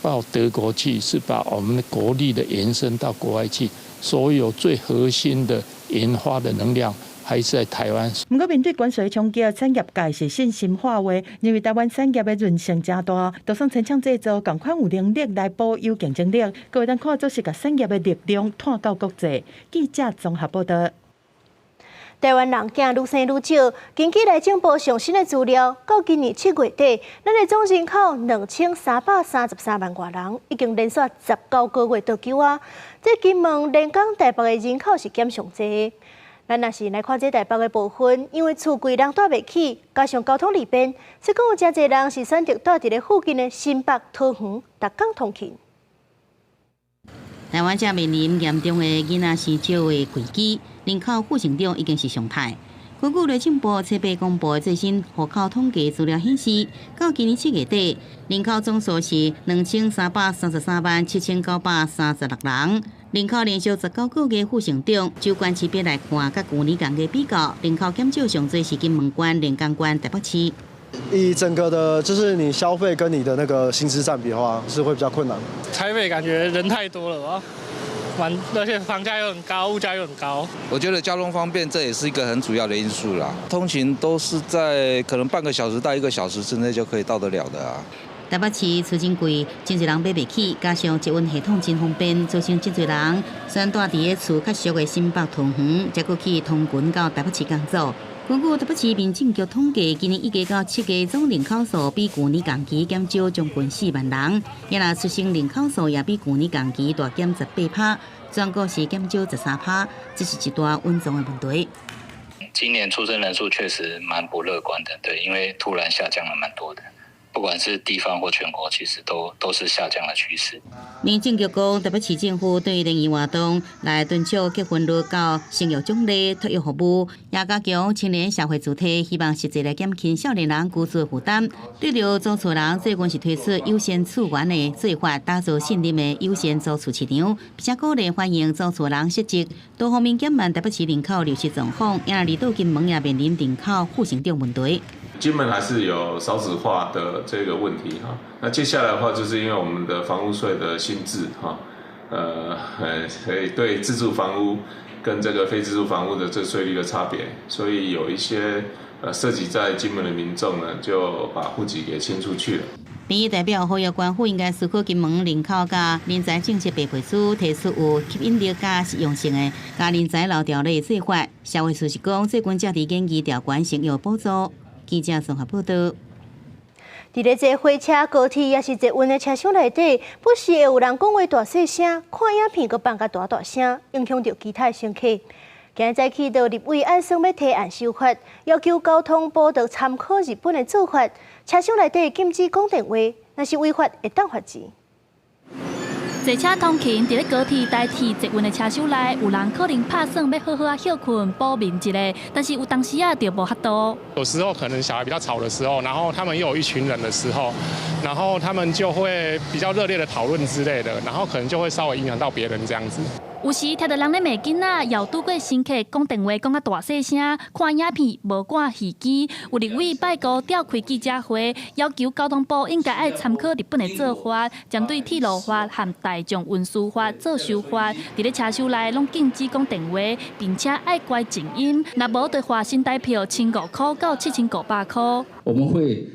到德國去，是把我們的國力的延伸到國外去，所有最核心的研發的能量還是在台灣。毋過面對關稅衝擊，產業界是信心喊話，認為台灣產業的韌性誠大，就算親廠製造，仝款有能力來保有競爭力，閣會當看做是共產業的力量湠到國際。記者綜合報道。台灣人囝愈生愈少，根據內政部上新的資料，到今年7月底，咱的總人口2333萬外人，已經連續19個月倒勼啊！這金門、連江、台北的人口是減上濟。咱若是來看這台北的部分，因為厝貴人蹛袂起，加上交通利便，所以講有誠濟人是選擇蹛佇咧附近的新北、桃園，逐工通勤。台灣正面臨嚴重的囡仔生少的危機，人口負成長已經是常態。根據內政部初八公布的最新戶口統計資料顯示，到今年7月底，人口總數是233337,936人，人口連續19個月負成長。就縣市別來看，佮舊年仝個比較，人口減少上濟是金門縣、連江縣、台北市。以整個的，就是你消費跟你的那個薪資佔比的話，是會比較困難。台北感覺人太多了吧，蠻而且房價又很高，物價又很高。我覺得交通方便，這也是一個很主要的因素啦。通勤都是在可能半個小時到一個小時之內就可以到得了的啊。台北市厝真貴，真濟人買袂起，加上捷運系統真方便，造成真濟人選蹛佇咧厝較俗的新北桃園，才閣去通勤到台北市工作。根據台北市民政局統計，今年1月到7月總人口數比舊年同期減少將近4萬人，也若出生人口數也比舊年同期大減18%，全國是減少13%，這是一大隱藏的問題。今年出生人數確實蠻不樂觀的，對，因為突然下降了蠻多的。不管是地方或全國，其實都是下降的趨勢。民政局講，台北市政府對聯誼活動來敦促結婚率到生育獎勵、托育服務，也加強青年社會主體，希望實際來減輕少年人居住負擔。對著租厝人，最近是推出優先厝源的做法，打造信任的優先租厝市場，並且鼓勵歡迎租厝人設籍。多方面減慢台北市人口流失狀況，也離島金門也面臨人口負成長問題。金門還是有少子化的這個問題哈，那接下來的話，就是因為我們的房屋稅的新制哈，所以對自住房屋跟這個非自住房屋的這稅率的差別，所以有一些涉及在金門的民眾呢，就把戶籍給遷出去了。民意代表呼籲官府應該思考金門人口佮人才政策白皮書，提出有吸引力佮實用性的共人才留條例做法。社會處是講，最近正佇研議調懸生育補助。記者綜合報道。佇咧坐火車、高鐵，抑是捷運的車廂內底，不時會有人講話大細聲，看影片閣放甲大大聲，影響著其他乘客。今日早起，就立委按算欲提案修法，要求交通部著參考日本的做法，車廂內底禁止講電話，若是違法會當罰錢。坐車通勤，佇咧高鐵代替捷運的車廂內，有人可能拍算欲好好仔歇睏補眠一下，但是有當時仔就無法度。有時候可能小孩比較吵的時候，然後他們又有一群人的時候，然後他們就會比較熱烈的討論之類的，然後可能就會稍微影響到別人這樣子。有時聽著人咧罵囡仔，又拄過乘客講電話講甲大細聲，看影片無掛耳機。有立委拜五召開記者會，要求交通部應該愛參考日本的做法，針對鐵路法和大眾運輸法做修法，佇咧車廂內攏禁止講電話，並且愛關靜音，若無就罰新台票1500塊到7500塊。我們會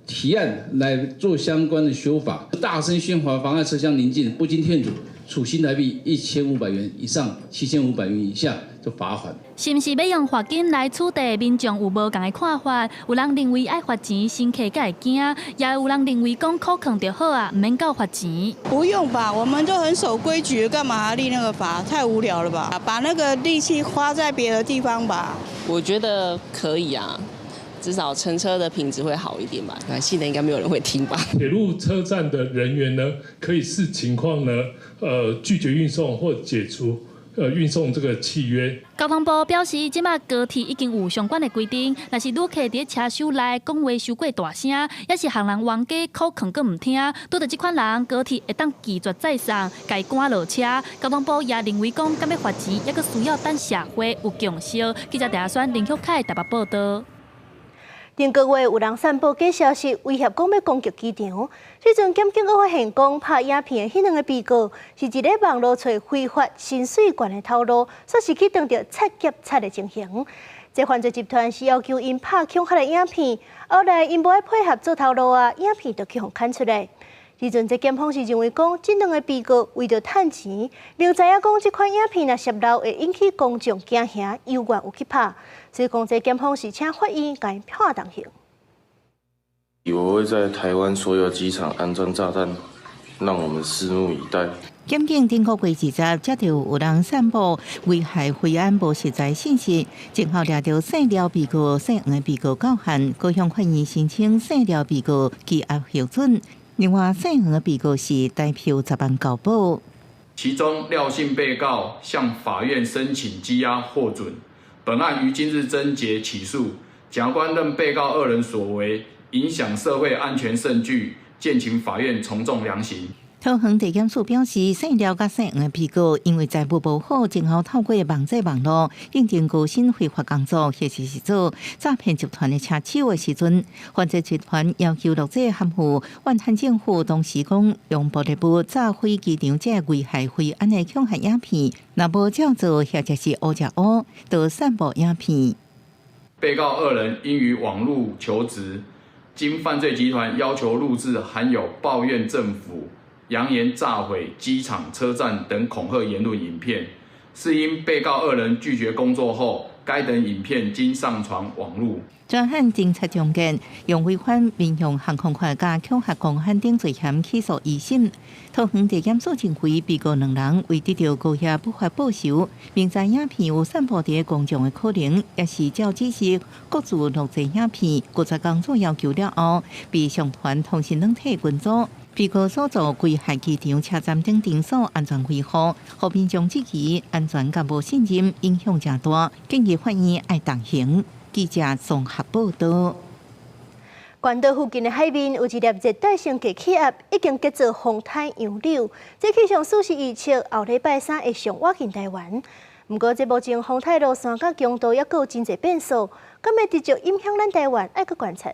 提案來做相關的修法，大聲喧譁妨礙車廂寧靜，不經勸阻，處新台幣1500元以上7500元以下就罰款。是毋是欲用罰金來處罰民眾有無仝的看法？有人認為愛罰錢，乘客才會驚；也有人認為講箍囥就好啊，毋免閣罰錢。不用吧，我們都很守規矩，幹嘛還立那個法？太無聊了吧？把那個力氣花在別的地方吧。我覺得可以啊。至少乘車的品質會好一點吧。現在應該沒有人會聽吧。鐵路車站的人員呢，可以視情況呢，拒絕運送或解除運送這個契約。交通部表示，這馬高鐵已經有相關的規定，若是旅客佇車廂內講話傷過大聲，抑是予人冤家箍勸閣毋聽，拄著這款人，高鐵會當拒絕載送，共伊趕落車。交通部也認為講，敢欲罰錢，猶閣需要等社會有共識。記者鄭選林旭凱台北報導。頂個月有人散布假消息，威脅講欲攻擊機場。這陣檢警閣發現講拍影片的彼兩个被告，是佇咧網路揣非法薪水懸的頭路，煞是去當著賊劫賊的情形。這犯罪集團是要求𪜶拍恐嚇的影片，後來𪜶無愛配合做頭路啊，影片就去予砍出來。這陣這檢方是認為講，這兩个被告為著趁錢，明知影講這款影片若洩露會引起公眾驚嚇，猶原有去拍，所以講這檢方是請法院共𪜶判重刑。以為會在台灣所有機場安裝炸彈，讓我們拭目以待。檢警頂個月20接著有人散布危害飛安無實在信息，前後掠著姓廖被告、姓黃的被告到案，高雄法院申請姓廖被告羈押核准。另外，姓黃的被告是台票10萬交保。其中廖姓被告向法院申請羈押獲准，本案於今日偵結起訴。檢察官認被告二人所為影響社會安全甚巨，建請法院從重量刑。桃園地檢署表示，姓廖佮姓黃的被告因為財務無好，前後透過網際網路應徵高薪非法工作，或者是做詐騙集團的車手的時陣，犯罪集團要求錄製含有怨恨政府當時講用暴力物炸毀機場這危害飛安的恐嚇影片，若無照做或者是烏食烏，就散布影片。被告二人因於網路求職，經犯罪集團要求錄製含有抱怨政府、揚言炸毀機場、車站等恐嚇言論影片，是因被告二人拒絕工作後，該等影片經上傳網路。專案偵查終結，用違反民用航空法佮恐嚇公安等罪嫌起訴一審。桃園地檢署認為，被告兩人為得著高額不法報酬，明知影片有散布佇公眾的可能，也是照指示各自錄製影片，拒絕工作要求了後，被上傳通訊軟體群組。被告所做危害機場、車站等場所安全維護，予民眾質疑安全佮無信任，影響誠大，建議法院愛重刑。記者綜合報導。關島附近的海面有一粒熱帶性低氣壓，已經結做風颱楊柳。這氣象署是預測後禮拜三會上倚近台灣。毋過這目前風颱路線佮強度猶閣有真濟變數，敢會直接影響咱台灣，愛閣觀察。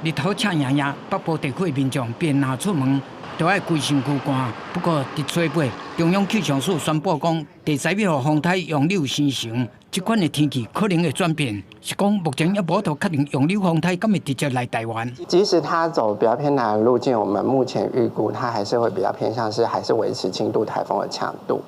日頭赤炎炎，北部地區的民眾便若出門，都愛規身軀汗。不過，佇初八，中央氣象署宣布講，第十一號風颱楊柳生成，這款的天氣可能會轉變。是講目前猶無法度確定楊柳風颱敢會直接來台灣。即使它走比較偏南的路徑，我們目前預估它還是會比較偏向是還是維持輕度颱風的強度。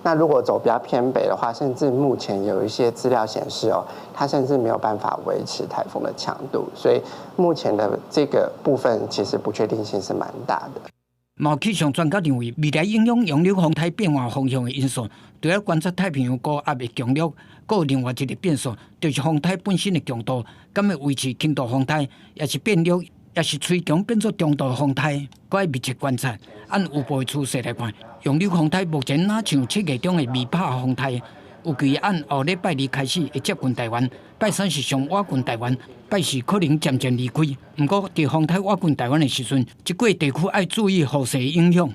那如果走比較偏北的話，甚至目前有一些資料顯示哦，它甚至沒有辦法維持颱風的強度。所以目前的這個部分其實不確定性是蠻大的。嘛有氣象專家認為，未來影響楊柳風颱變化方向的因素，除了觀察太平洋高壓的強弱，閣有另外一個變數，就是風颱本身的強度，敢會維持輕度風颱，抑是變弱。抑是吹強變做中度風颱，閣愛密切觀察。按預報的趨勢來看，楊柳風颱目前若像7月中的米帕風颱，預計按後禮拜二開始會接近台灣，拜三是上倚近台灣，拜四可能漸漸離開。毋過，佇風颱倚近台灣的時陣，這幾个地區愛注意雨勢影響。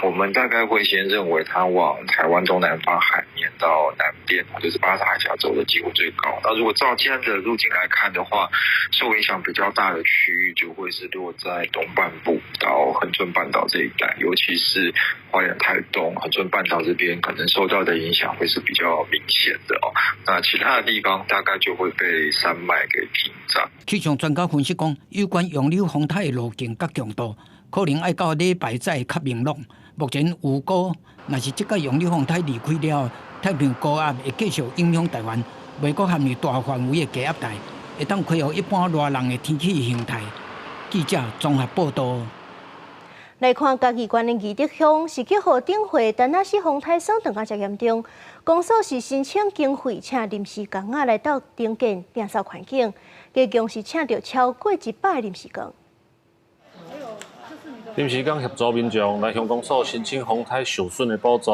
我們大概會先認為它往台灣東南方海面到南邊，就是巴士海峽走的機會最高。那如果照現在的路徑來看的話，受影響比較大的區域就會是落在東半部到恆春半島這一帶，尤其是花蓮、台東、恆春半島這邊，可能受到的影響會是比較明顯的哦。那其他的地方大概就會被山脈給屏障。氣象專家分析講，有關楊柳風颱的路徑佮強度，可能愛到禮拜才會較明朗。目前預估，若是這個楊柳風颱離開了，太平洋高壓會繼續影響台灣，袂閣陷入大範圍的低壓帶，會當恢復一般熱人的天氣形態。記者綜合報道。來看嘉義縣的義德鄉是去予頂回陳阿死風颱損斷甲誠嚴重，公所是申請經費，請臨時工仔來鬥重建摒掃環境，加共是請著超過100個臨時工。臨時工協助民眾來鄉公所申請風颱受損的補助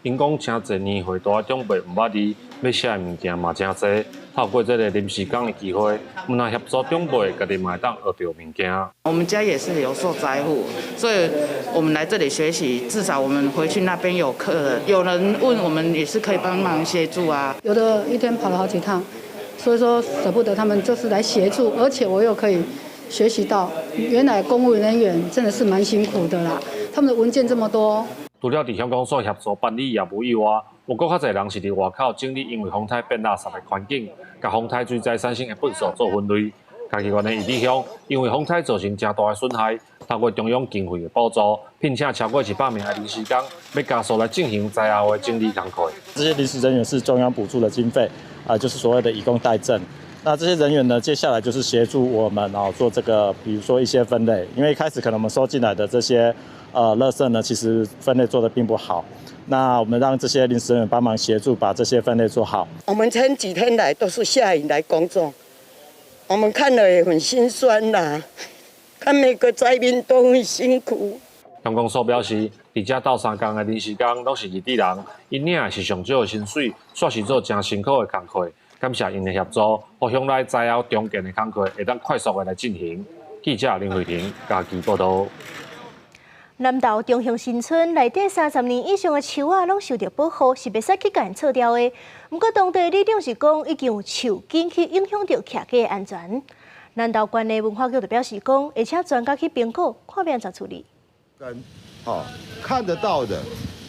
，𪜶講誠濟年歲大的長輩毋捌字，欲寫的物件嘛誠濟。透過這个臨時工的機會，毋但協助長輩，家己嘛會當學著物件。我們家也是有受災戶，所以我們來這裡學習，至少我們回去那邊有客人，有人問我們也是可以幫忙協助啊。有的一天跑了好幾趟，所以說捨不得他們，就是來協助，而且我又可以學習到，原來公務人員真的是蠻辛苦的啦，他們的文件這麼多。除了佇鄉公所協助辦理業務以外，有閣較濟人是佇外口整理因為風颱變垃圾的環境，共風颱水災產生的糞埽做分類。嘉義縣的義德鄉因為風颱造成誠大的損害，透過中央經費的補助，聘請超過100名的臨時工，欲加速來進行災後的整理工課。這些臨時人員是中央補助的經費，啊，就是所謂的以工代賑。那這些人員呢，接下來就是協助我們啊做這個，比如說一些分類，因為一開始可能我們收進來的這些垃圾呢，其實分類做得並不好。那我們讓這些臨時人員幫忙協助把這些分類做好。我們前幾天來都是下雨來工作，我們看了也很心酸啦，看每個災民都很辛苦。鄉公所表示，佇遮鬥相共的臨時工攏是義地人，𪜶領的是上少的薪水，煞是做誠辛苦的工課。感謝𪜶的協助，予鄉內災後重建的工課會當快速的來進行。記者林慧婷嘉義報導。南投中興新村內底30年以上的樹仔攏受著保護，是袂使去共鋤掉的。毋過當地里長是講，已經有樹根去影響著徛家的安全。南投縣的文化局就表示講，會請專家去評估，看欲按怎處理。跟看得到的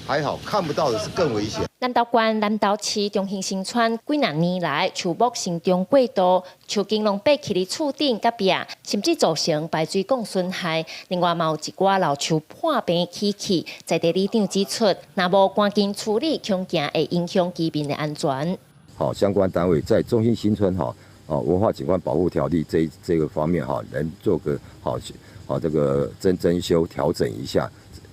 還好，看不到的是更危險。南投縣南投市中興新村幾若年來樹木生長過度，樹根攏爬起佇厝頂佮壁，甚至造成排水管損害。另外，嘛有一寡老樹破病起去，在地里長指出，若無趕緊處理，恐驚會影響居民的安全。好，相關單位在中興新村哈，哦文化景觀保護條例這個方面哈，能做個好好這個增修調整一下。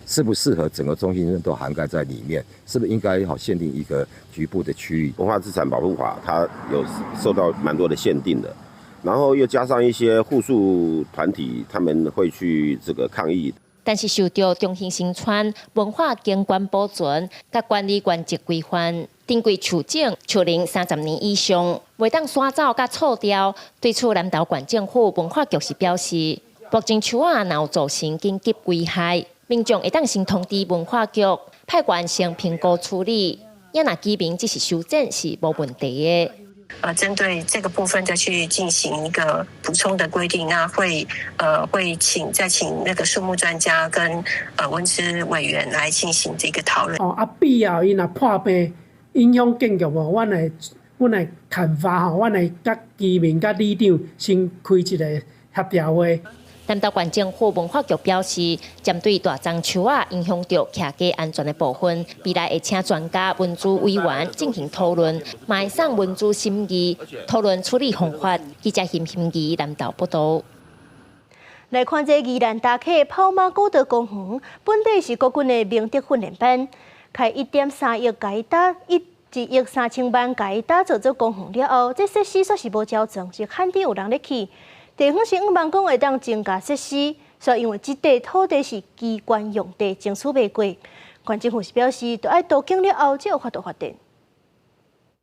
適不適合整個中興新村都涵蓋在裡面？是不是應該好限定一個局部的區域？文化資產保護法它有受到蠻多的限定的，然後又加上一些護樹團體，他們會去這個抗議。但是受著中興新村文化景觀保存佮管理原則規範，珍貴樹種樹齡30年以上，袂當徙走佮鋤掉。對此，南投縣政府文化局是表示，目前樹仔若有造成緊急危害，民眾會當先通知文化局，派員先評估處理。也若居民只是修剪是無問題的。針對這個部分再去進行一個補充的規定，那會請再請那個樹木專家跟文資委員來進行這個討論。哦，啊，必要伊若破病影響建築物，阮會砍伐吼，阮會佮居民佮里長先開一個協調會。南投縣政府文化局表示，針對大欉樹仔影響著徛家安全的部分，未來會請專家、文資委員進行討論，嘛會送文資審議，討論處理方法。記者邢欣儀南投報導。來看這宜蘭大溪跑馬古道公園，本底是國軍的明德訓練班，開1.3億共伊打1億3千萬共伊打造做公園了後，這設施煞是無繳存，是罕見有人咧去。地方是向望講會當增加設施，所以因為這塊土地是機關用地，爭取袂過。縣政府是表示，著愛都更了後才有法度發展。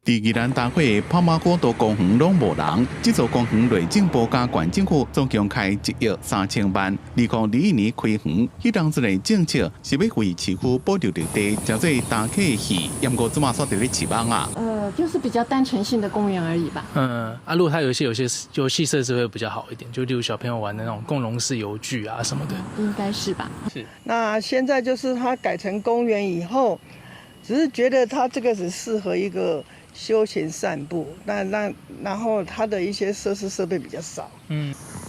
佇宜蘭大火跑馬古道公園攏無人，這座公園內政部佮縣政府總共開1億3千萬。2021年開園，彼當陣的政策是欲為市區保留綠地，成做打客戲，毋過這馬煞佇咧飼蠓仔。就是比較單純性的公園而已吧。嗯，啊，如果它有一些遊戲設施會比較好一點，就例如小朋友玩的那種共融式遊具啊什麼的。應該是吧。是。那現在就是它改成公園以後，只是覺得它這個只適合一個休閒散步，那然後它的一些設施設備比較少。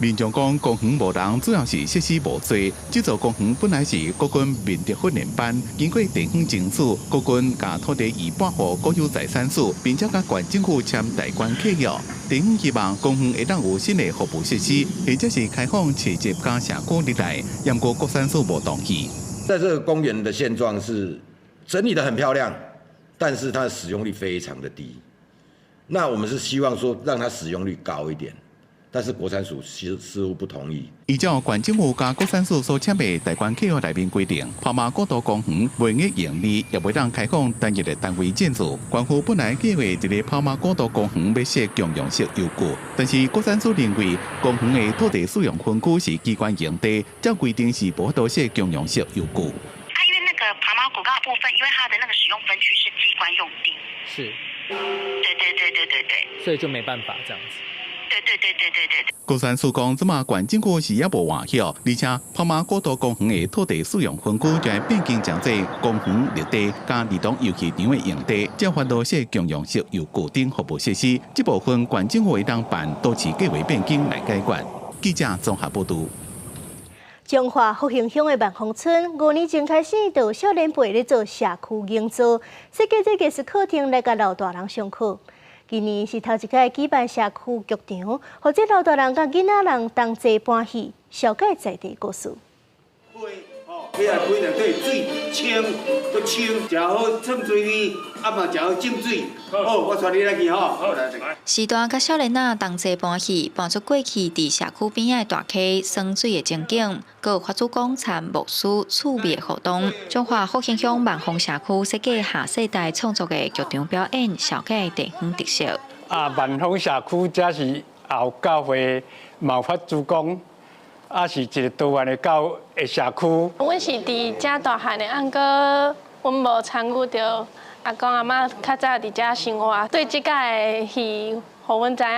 民眾講公園無人，主要是設施無濟。這座公園本來是國軍民兵訓練班，經過地方爭取，國軍共土地移撥予國有財產署，並且佮縣政府簽代管契約。地方希望公園會當有新的服務設施，或者是開放市集佮社區入來，毋過國產署無同意。在這個公園的現狀是整理得很漂亮，但是它的使用率非常的低。那我們是希望說讓它使用率高一點，但是國產署似乎不同意。依照縣政府佮國產署所簽的代管契約內面規定，跑馬古道公園袂用營利，也袂當開放單一的單位建築。縣府本來計劃佇咧跑馬古道公園欲設共融式遊具，但是國產署認為公園的土地使用分區是機關用地，照規定是無法度設共融式遊具。啊，因為那個跑馬古道部分，因為它的那個使用分區是機關用地。是。對對對對對對。所以就沒辦法這樣子。對對對對對對。國產署講，這馬縣政府是猶無換血，而且跑馬古道公園的土地使用分區將會變更成做公園綠地佮兒童遊戲場的用地，才有法度設共融式遊具等服務設施。這部分縣政府會當辦都市計劃變更來解決。記者綜合報導。彰化復興鄉的萬豐村5年前開始，就有少年輩咧做社區營造，設計這藝術課程來共老大人上課。今年是頭一擺舉辦社區劇場，予這老大人佮囡仔人同齊搬戲，紹介在地故事。起來開內底水清，閣清，誠好沖水味，啊嘛誠好浸水。好，我帶你來去吼。時大佮少年仔同齊搬戲，搬出過去佇社區邊仔的大溪耍水的情景，閣有法主講參牧師趣味的活動。彰化復興鄉萬豐社區設計下世代創作的劇場表演，紹介地方特色。啊，萬豐社區這是後教會嘛有法主講。啊，是一個多元的教的社區。阮是佇遮大漢的，毋過阮無參與著阿公阿嬤較早佇遮生活，對這擺的戲，予阮知影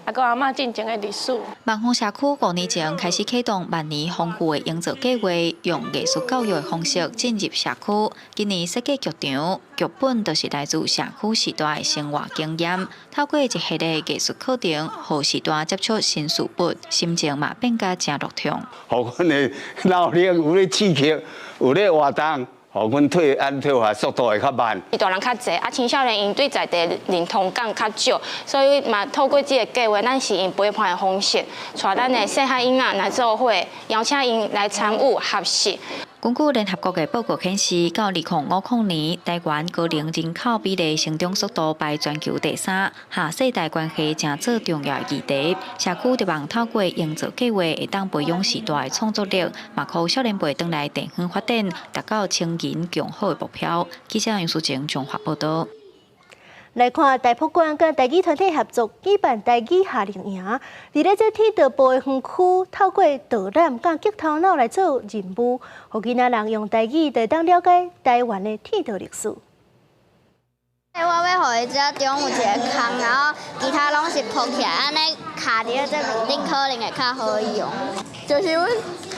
阿公阿嬤進前的歷史。萬豐社區5年前開始啟動萬年豐富的營造計劃，用藝術教育的方式進入社區。今年設計劇場，劇本就是來自社區時代的生活經驗。透過一系列藝術課程，予序大接觸新事物，心情嘛變甲誠樂暢。予阮的腦力有咧刺激，有咧活動。予阮退安退化速度會較慢。大人較濟，啊青少年𪜶對在地認同感較少，所以嘛透過這个計畫，咱是用陪伴的方式，帶咱的細漢囡仔來做伙，邀請𪜶來參與學習。根據聯合國的報告顯示，到2050年，台灣高齡人口比例成長速度排全球第三，下世代關係成做重要議題。社區希望透過營造計劃，會當培養序大的創作力，嘛予少年輩轉來地方發展，達到青銀共好的目標。記者楊淑靜綜合報導。來看台博館佮台語團體合作舉辦台語夏令營，佇咧這鐵道部的園區，透過導覽佮激頭腦來做任務，予囡仔人用台語就會當了解台灣的鐵道歷史。我欲予伊這中有一個空，然後其他攏是鋪起來，按呢卡佇咧這面頂可能會較好用。就是阮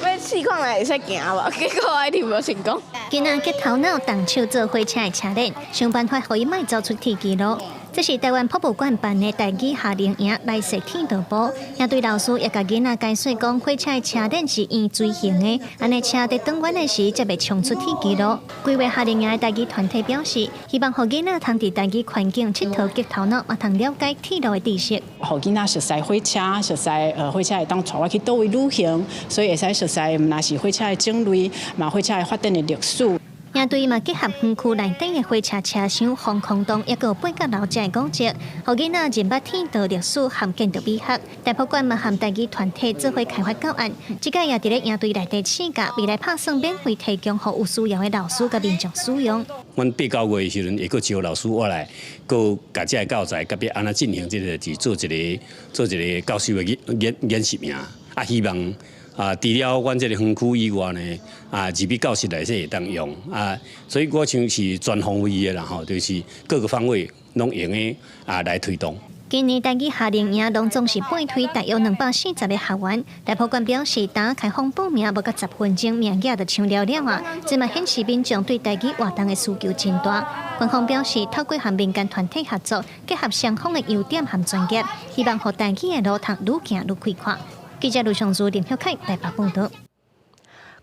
欲試看覓會使行無，結果一直無成功。囡仔激頭腦動手做火車的車鏈，想辦法予伊莫走出鐵枝路。這是台灣博物館辦的台語夏令營來踅鐵道部，領隊老師也共囡仔解說講，火車的車鏈是圓錐形的，按呢車佇轉彎的時才袂衝出鐵枝路。規劃夏令營的台語團體表示，希望予囡仔通佇台語環境𨑨迌激頭腦，嘛通了解鐵路的知識。予囡仔熟悉火車，熟悉火車會當帶我去佗位旅行，所以會使熟悉毋但是火車的種類，嘛火車的發展的歷史。營隊嘛結合園區內底的火車車廂、防空洞，抑閣有八角樓遮的古蹟，予囡仔認捌鐵道歷史和建築美學。台博館嘛和台語團體做伙開發教案，這擺也佇咧營隊內底試教，未來拍算免費提供予有需要的老師佮民眾使用。阮八九月的時陣會閣招老師我來，閣共這个教材，佮欲按怎進行這個是做一個教授的研習營，啊，希望啊，除了阮這个園區以外呢，啊，入去教室內底會當用啊，所以我想是全方位的啦吼，就是各個方位攏用的啊來推動。今年台語夏令營攏總是背推大約240個學員。台博館表示，當開放報名無到10分鐘，名額就搶了了啊！這嘛顯示民眾對台語活動的需求真大。官方表示，透過和民間團體合作，結合雙方的優點和專業，希望予台語的路通愈行愈開闊。記者盧尚如、林曉凱台北報導。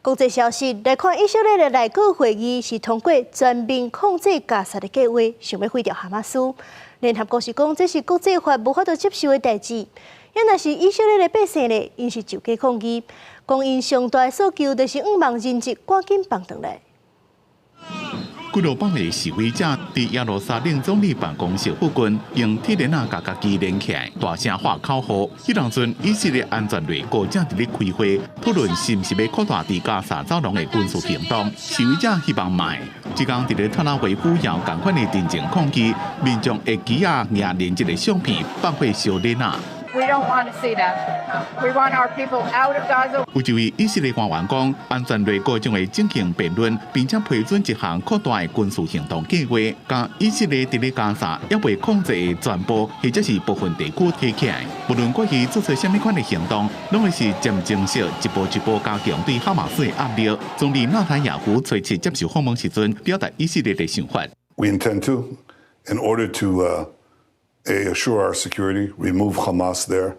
國際消息來看，以色列的內閣會議是通過全面控制加薩的計劃，想欲廢掉哈馬斯。聯合國是講，這是國際法無法度接受的代誌。也若是以色列的百姓咧，𪜶是就地抗議，講𪜶上大的訴求就是向望人質趕緊放轉來。幾落百个示威者佇耶路撒冷總理辦公室附近，用鐵鏈仔共家己連起來，大聲喊口號。彼當陣，以色列安全內閣正佇咧開會，討論是毋是欲擴大佇加薩走廊的軍事行動。示威者希望莫，這工佇咧特拉維夫也有仝款的鎮靜抗議，民眾會舉仔舉連這个相片放火燒鏈仔。 We don't want to see them. We want our people out of Gaza. 有一位以色列官員講，安全內閣將會進行辯論，並且批准一項擴大的軍事行動計劃，將以色列佇咧加薩猶未控制的全部或者是部分地區提起來。無論過去做出啥物款的行動，攏會是漸進式一步一步加強對哈馬斯的壓力。總理納坦雅胡初次接受訪問時陣，表達以色列的想法。 We intend to, in order to assure our security, remove Hamas there,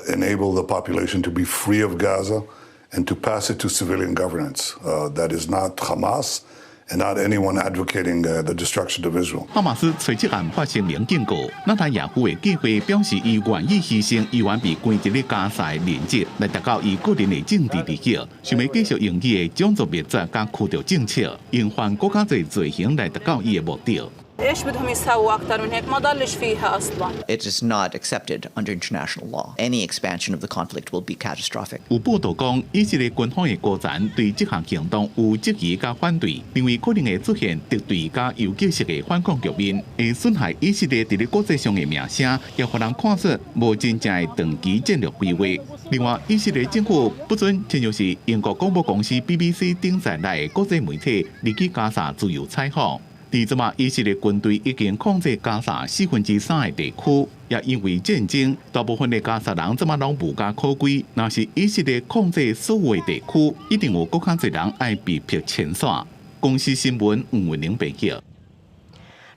enable the population to be free of Gaza, and to pass it to civilian governance. That is not Hamas and not anyone advocating the destruction of Israel. 哈馬斯隨即案發聲明警告，納坦雅胡的計劃表示，伊願意犧牲伊原被關佇咧加薩的人質，來達到伊個人的政治利益，想欲繼續用伊的種族滅絕佮驅逐政策，用犯閣較濟罪行來達到伊的目的。 ايش بدهم يسووا اكثر من هيك؟ ما ضلش فيها اصلا. It is not accepted under international law. Any expansion of the conflict will be catastrophic. 有報道講，以色列軍方的高層對這項行動有質疑佮反對，認為可能會出現敵對佮游擊式的反抗局面，會損害以色列佇咧國際上的名聲，也予人看出無真正的長期戰略規劃。另外，以色列政府不准親像是英國廣播公司 BBC 等在內的國際媒體入去加薩自由採訪。佇這馬，以色列軍隊已經控制加薩3/4的地區，也因為戰爭，大部分的加薩人這馬攏無家可歸。若是以色列控制所有的地區，一定有閣較濟人愛被迫遷徙。公視新聞吳文玲報道。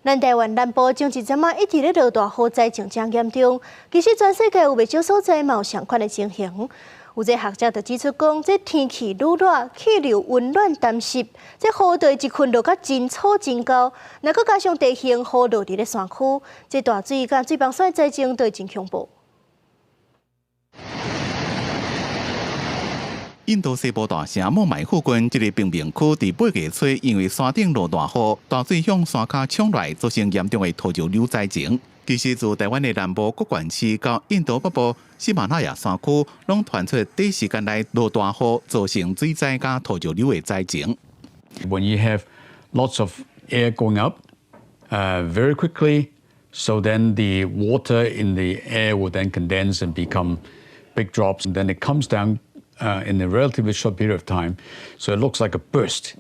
咱台灣南部前一陣仔一直咧落大雨，災情真嚴重。其實全世界有袂少所在嘛有相款的情形。有這學者就指出講，這天氣愈熱，氣流溫暖澹濕，這雨就會一困落甲真粗真厚。若閣加上地形雨落佇咧山區，這大水佮水崩山災情就會真恐怖。印度西部大城孟買附近這个貧民區，佇8月初因為山頂落大雨，大水向山跤衝來，造成嚴重的土石流災情。其實，自台灣的南部各縣市到印度北部喜馬拉雅山區，攏傳出短時間內落大雨，造成水災佮土石流的災情。 When you have lots of air going up very quickly, so then the water in the air will then condense and become big drops, and then it comes down in a relatively short period of time, so it looks like a burst,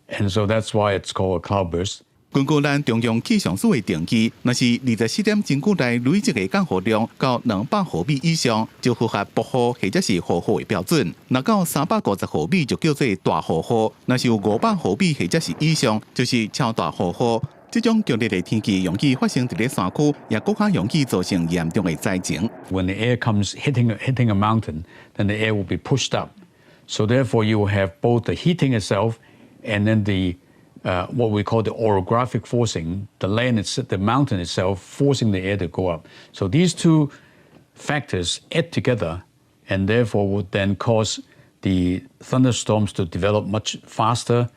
and so that's why it's called a cloudburst. 根據咱中央氣象署的定義，若是24點鐘內累積的降雨量到200毫米以上，就符合暴雨或者是豪雨的標準；若到350毫米就叫做大豪雨；若是有500毫米或者是以上，就是超大豪雨。這種強烈的天氣容易發生佇咧山區，也閣較容易造成嚴重的災情。 When the air comes hitting a mountain, then the air will be pushed up. So therefore, you will have both the heating itself and then the what we call the orographic forcing, the land itself, the mountain itself forcing the air to go up. So these two factors add together and therefore would then cause the thunderstorms to develop much faster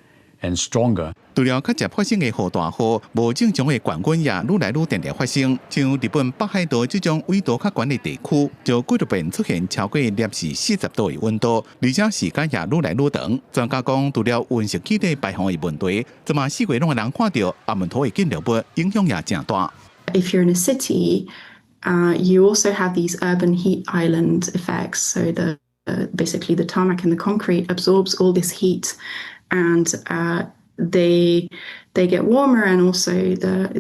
and stronger. 除了較捷發生的雨大雨，無正常的高溫也愈來愈定定發生。像日本北海道這種緯度較懸的地區，就幾度遍出現超過攝氏40度的溫度，而且時間也愈來愈長。專家講，除了溫室氣體排放的問題，這馬四月攏會人看著阿門土的建築物影響也誠大。 If you're in a city, you also have these urban heat island effects. So basically the tarmac and the concrete absorbs all this heat, and they get warmer, and also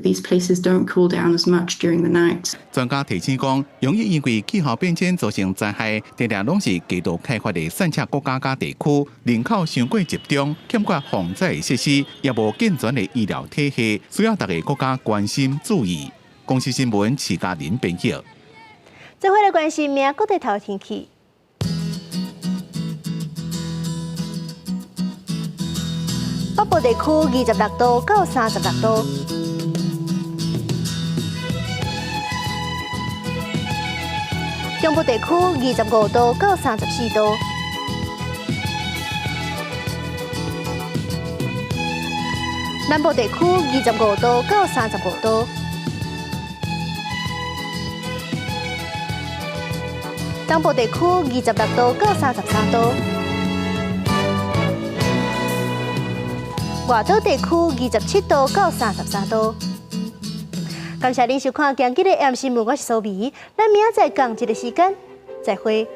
these places don't cool down as much during the night. 專家提醒講，容易因為氣候變遷造成災害，定定攏是低度開發的散赤國家佮地區，人口傷過集中，欠缺防災設施，也無健全的醫療體系，需要逐个國家關心注意。公視新聞徐嘉玲編譯。最後來關心明國地頭天氣。北部地區26度到36度，中部地區25度到34度，南部地區25度到35度，東部地區26度到33度。外島地區27度到33度。感謝您收看今日的 M 新聞，我是蘇美。咱明仔載仝一个時間，再會。